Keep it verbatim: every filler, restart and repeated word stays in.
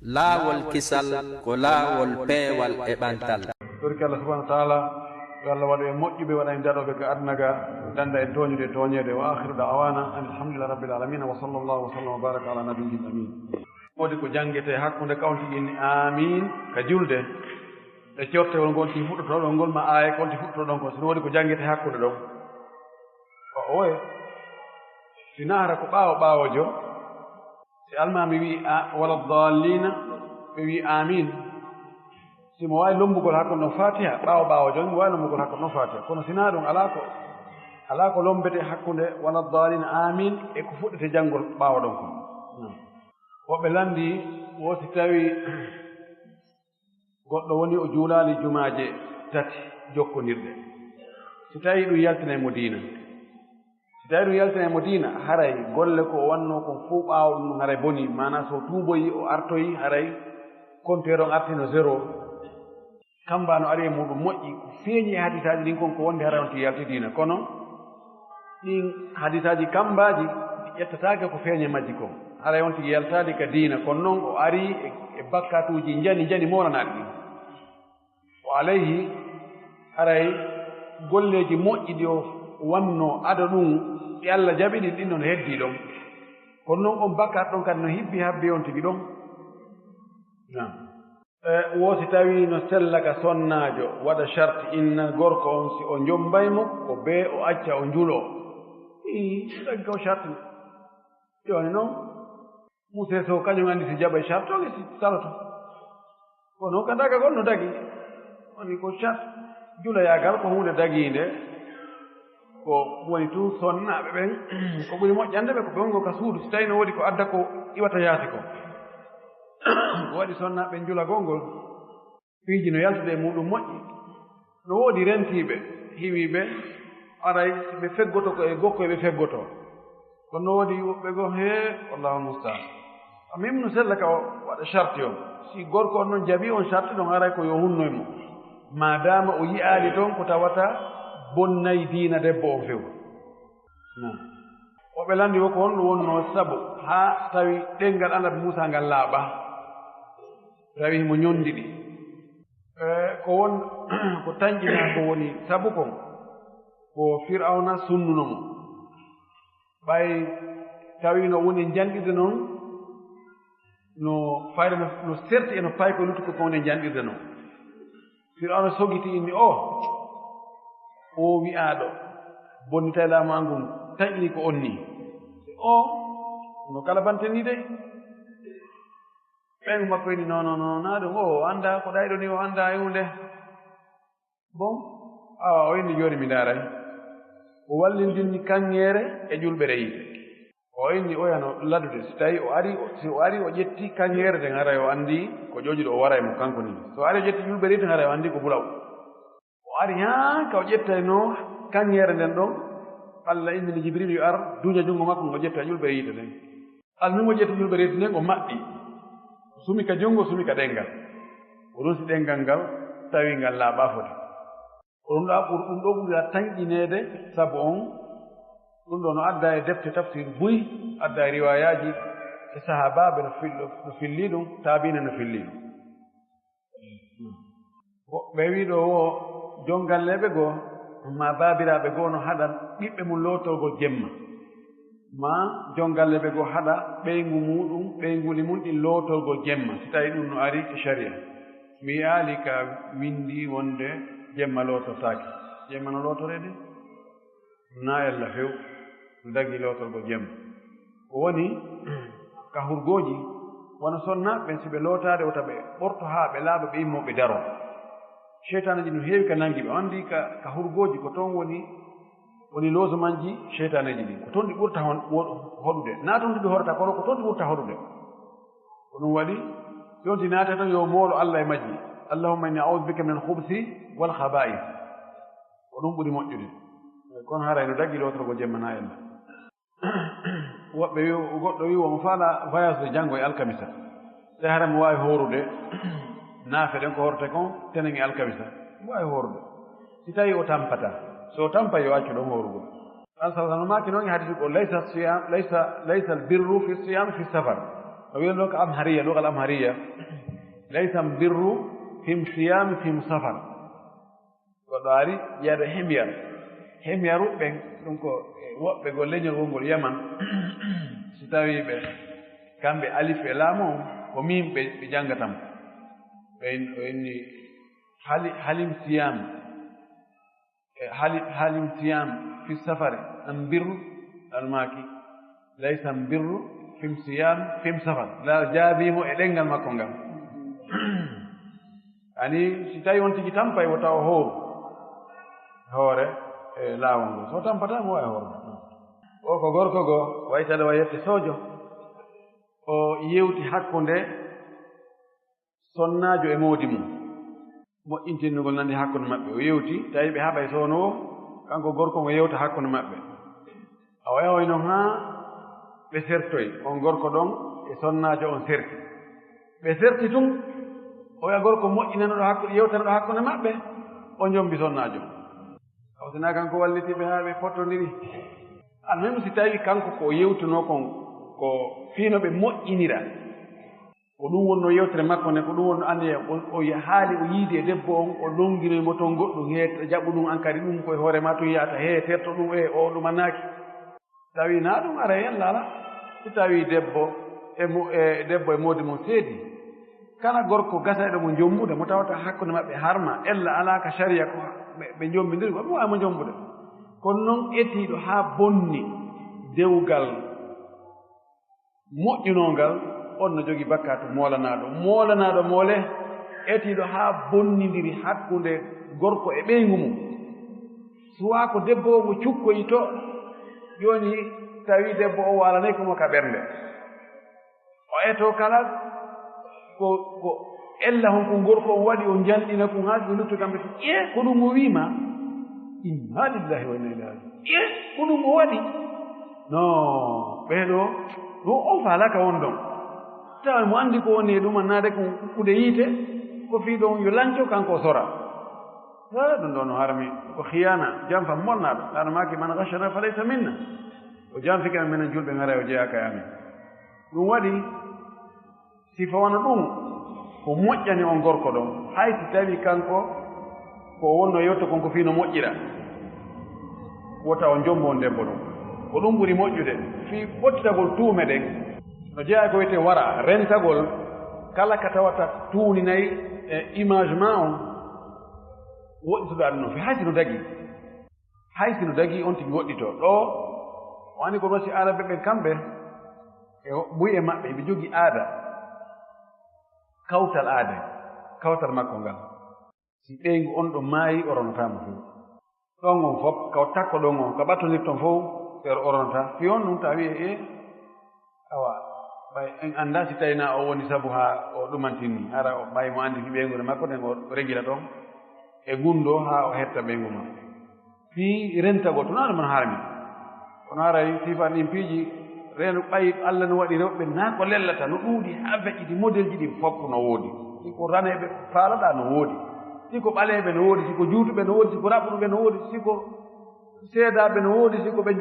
Laawol kisal ko laawol peewal e ɓantal. Torki Allah subhanahu wa ta'ala, yo Allah waɗu en moƴƴuɓe, waɗa en daɗooɓe ka aduna ga, danda en tooñude e tooñeede. Wa akhiru da'wana anil hamdulillahi rabbil alamin, wa sallallahu wa sallam wa baraka ala nabiyyil amin. Woodi ko janngetee hakkunde ka on tigi inni amin ka julde, e cortewol ngol tigi fuɗɗotoo ɗon ngol, ma aaya kon tigi fuɗɗotoo ɗon kon, si no woodi ko janngetee hakkunde ɗon. O, oye, si na hara ko ɓaawo ɓaawojo, si almaami wi'i, a, wala daalliina, ɓe wi'i, aamiin. Si mo waawi lommbugol hakkunde ɗon Faatiha, ɓaawo ɓaawojo, mo waawi lommbugol hakkunde ɗon Faatiha. Kono si na ɗum, alaa ko, alaa ko lommbete hakkunde wala daalliina, aamiin, e ko fuɗɗete janngol ɓaawo ɗon kon. Woɓɓe lanndii, wo si tawi goɗɗo woni o juulaali jumaaje tati jokkondirɗe. Si tawii ɗum yaltinay mo diina, si tawii ɗum yaltinay mo diina, haray golle ko o wannoo kon fow ɓaawo ɗum haray bonii, maanaa so o tuuboyii, o artoyii, haray compteur on artino zéro. Kamba no ari e muɗum moƴƴi, ko feeñi e hadiisaaji ɗin kon ko wonde haray on tigi yalti diina. Kono ɗin hadiisaaji kambaaji ɗi ƴettataake ko feeñi e majji kon. Haray on tigi yaltaali ka diina, kono non o ari e, e bakkatuuji njani njani mooranaaɗi ɗin. O alayhi, haray golleeji moƴƴi ɗi o wannoo ado ɗum ɗi Alla jaɓi ɗin, ɗin non heddii ɗon. Kono non on bakkat ɗon kadi no hibbi habbi on tigi ɗon. Naam. E, wo si tawii no sella ka sonnaajo, waɗa sharti inna gorko on, si o jommbay mo, ko bee o acca o njuloo. Ii, ɗagga o sharti. Jooni non, Musee Sow kañum anndi si jaɓay sharti on e si saloto. Kono ka dagagol no dagi. Woni ko sharti julayaagal ko huunde dagiinde. Ko woni tun sonnaaɓe ɓen, ko ɓuri moƴƴande ɓe ko ɓe wongo ka suudu, si tawii no woodi ko adda ko iwata yaasi ko. Ko waɗi sonnaaɓe ɓen julagol ngol, piiji no yaltude e muɗum moƴƴi. No woodi rentiiɓe, hiwiiɓe, aray ɓe feggoto ko e gokko e ɓe feggotoo. Kono no woodi woɓɓe goo, hee, wallaahu musta'an. Min no sella ka o waɗa sharti on. Si gorko on non jaɓi on sharti ɗon, haray ko yo hunno e mo. Maadaama o yi'aali ton ko tawata bonnay diina debbo on few. Naam. Woɓɓe lanndi wo ko honɗum wonnoo sabu haa tawi ɗemngal Annabi Muusaa ngal laaɓaa? Tawi himo ñonndi ɗi. E, ko won, ko tanƴinaa ko woni sabu kon, ko Fir'awna sunnuno mo. Ɓay tawi no woni njanɗirde non, no fayda no, no serti e no paykol luttuko ko woni njanɗirde non. Fir'awna sogiti inni, o, o wi'aaɗo bonnitay laamu an ngun, tanƴini ko on nii. O, no kala bante nii dey. Ɓen makko inni, non, non, non, naa ɗum, o, o anndaa ko ɗayɗo nii, o anndaa e huunde. Bon, awa, o inni, jooni mi ndaaray. O wallindinni kaŋŋeere e ƴulɓere yiite. O inni, oya no ladude, si tawi o ari, si o ari, o ƴetti kaŋŋeere nden, haray o anndi ko ƴoƴuɗo o waray mo kanko nii. So o ari, o ƴetti ƴulɓere yiite, haray o anndi ko bulaw. O ari haa ka o ƴettaynoo kaŋŋeere nden ɗon, Alla innini Jibriilu yo ar, duña junngo makko, ngo ƴetta ƴulɓere yiite nden. Almuɓe ƴetti ƴulɓe reedu nden, o maɓɓi. O sumi ka junngo, o sumi ka ɗemngal. O runsi ɗemngal ngal, tawi ngal laaɓaa foti. Ko ɗum ɗoo ɓur-, ɗum ɗoo ɓuri tanƴineede, sabu on, ɗum ɗoo no addaa e defte tafsir buy, addaa e riwaayaaji e sahaabaaɓe no fil-, no fillii ɗum, taabiina no fillii ɗum. Ko ɓe wi'i ɗoo wo, jon galleeɓe goo, maa baabiraaɓe goo no haɗa ɓiɓɓe mum lootorgol jemma. Maa jon galleeɓe goo haɗa ɓeyngu muuɗum, ɓeynguli mum ɗin lootorgol jemma, si tawii ɗum no ari e sharia. Mi yi'aali ka winndii wonde jemma lootortaake. Jemma no lootoree de? Naa ella few, no dagii lootorgol jemma. Ko woni, ka hurgooji, wano sonnaaɓe ɓen, si ɓe lootaade wota ɓe ɓorto haa ɓe laaɓa, ɓe immoo ɓe daroo. Seytaaneeji no heewi ka nangi ɓe. O anndi ka, ka hurgooji ko toon woni, woni logementji seytaaneeji ɗin. Ko toon ɗi ɓurta hon-, wo-, hoɗude. Naa toon ɗi horata, kono ko toon ɗi ɓurta hoɗude. Ko ɗum waɗi, si on tigi naati ton, yo moolo Alla e majji. Allahumma inni a'udhu bika minal khubuthi wal khaba'ith. Ko ɗum ɓuri moƴƴude. Kono haray no dagii lootorgol jemma naa ella. Woɓɓe wi-, goɗɗo wi, wo mo faala voyage de janngo e alkamisa. Tawi hara mo waawi hoorude, naafe ɗen ko horte kon, tenen e alkamisa. Mo waawi hoorude. Si tawi o tampata, so o tampay, yo accu ɗon hoorugol. An sallallahu alaihi wasallam maaki non e hadiisu ko, "Laysa siyam, laysa, laysa al-birru fi siyam fi safar." O wi'no ka Amhariya, lugal Amhariya. Laysa birru fim siyaami fim safar. Goɗɗo ari, yiyata himyar. Himyaru ɓen, ɗum ko, e, woɓɓe goo leñol wongol Yaman. Si tawii ɓe, kamɓe alif e laam on, ko miim ɓe, ɓe janngata mo. Ɓe in-, o inni, hali-, halim siyaam. E, hali-, halim siyaam fi safari, am birru, almaaki. Laysa birru fim siyaam fim safar. La jaabii mo e ɗemngal makko ngal. Ani, si tawi on tigi tampay, wota o hooru hoore e laawol ngol. So tampataa mo, wawi hoore. O ko gorko goo, waytale wa yette soojo. O yewti hakkunde sonnaajo e moodi mum. Moƴƴintingol nani hakkunde maɓɓe. O yewti, tawi ɓe haɓay soono o, kanko gorko ngo yewta hakkunde maɓɓe. Awa, yahoy non haa ɓe sertoy. On gorko ɗon e sonnaajo on serti. Ɓe serti tun, o wi'a gorko moƴƴinanoɗo hakku-, yewtanoɗo hakkunde maɓɓe, o jombi sonnaajo on. Awa, sinaa kanko walliti ɓe haa ɓe pottondiri. Al, même si tawi kanko ko o yewtunoo kon, ko fii no ɓe moƴƴinira. Ko ɗum wonnoo yewtere makko nden, ko ɗum wonnoo anniya, o, o haali, o yiidi e debbo on, o longinoy mo ton goɗɗum, he jaɓu ɗum, an kadi ɗum koye hoore maa tun yahata, he terto ɗum, e o ɗumannaaki. Tawi naa ɗum ara e yalla alaa. Si tawi debbo e mo-, e debbo e moodi mum seedi, kala gorko gasayɗo mo jombude, mo tawata hakkunde maɓɓe harma, ella alaa ka sariya ko ɓe, ɓe jombindiri, ko ɗum waawi mo jombude. Kono non etiiɗo haa bonni dewgal moƴƴunoo ngal, on no jogii bakkaatu moolanaaɗo. Moolanaaɗo moole, etiiɗo haa bonnindiri hakkunde gorko e ɓeyngu mum. Suwaa ko debbo o mo cukkoyi to, jooni tawi debbo o waalanay ko mo ka ɓernde. O etoo kala ko, ko ella hon ko gorko on waɗi, o janɗina kun haa si ɓe luttu kamɓe tun. Ƴee, ko ɗum o wi'i maa? Inna lillahi wa inna ilayhi raaji'uun. Ƴee, ko ɗum o waɗi? Non, ɓee ɗoo, ɗum on faalaaka won ɗon. Tawa mo anndi ko woni e ɗum, annaade ko kuɗe yiite, ko fii ɗon yo lanco, kanko o sora. Ha, ɗum ɗoo no harmi, ko khiyaana, janfa molnaaɗo. Laana maaki, "Man ghashana fa laysa minna." O janfike men, menen julɓe, ngaray o jeyaaka e amen. Ɗum waɗi, sifa wano ɗum, ko moƴƴani on gorko ɗon, hay si tawii kanko ko o wonnoo yewta kon ko fii no moƴƴira, wota o jombo on debbo ɗon. Ko ɗum ɓuri moƴƴude, fii ɓottitagol tuume ɗen. No jeyaa ko wiyetee wara, rentagol kala ka tawata tuuninay e image maa on, woɗɗituɗaa ɗum non, fii hay si no dagii. Hay si no dagii, on tigi woɗɗitoo. Ɗoo, o anndi ko ɗoo si aaraɓe ɓen kamɓe, e buy e maɓɓe, ɓe jogii aada, kawtal aade, kawtal makko ngal. Si ɓeyngu on ɗon maayi, o ronataa mo fow. Ɗon on fof, kaw takko ɗon on, ka ɓattondirton fow, ɓe o ronataa. Fii on ɗum tawi e, e, Awa, ɓay en anndaa si tawi naa o woni sabu haa o ɗumantin nii. Hara o, ɓay mo anndi fii ɓeynguure makko nden, o regila ɗon e gunndoo haa o hetta ɓeyngu makko. Fii rentagol, tun ɗum harmi. Kono haray sifa ɗin piiji, reenu ɓay Alla no waɗi rewɓe naa ko lellata, no ɗuuɗi haa feƴƴiti, modelji ɗin fof no woodi. Si ko raneeɓe faalaɗaa no woodi. Si ko ɓaleeɓe no woodi, si ko juutuɓe no woodi, si ko raɓɓuɓe no woodi, si ko seedaaɓe no woodi, si ko ɓe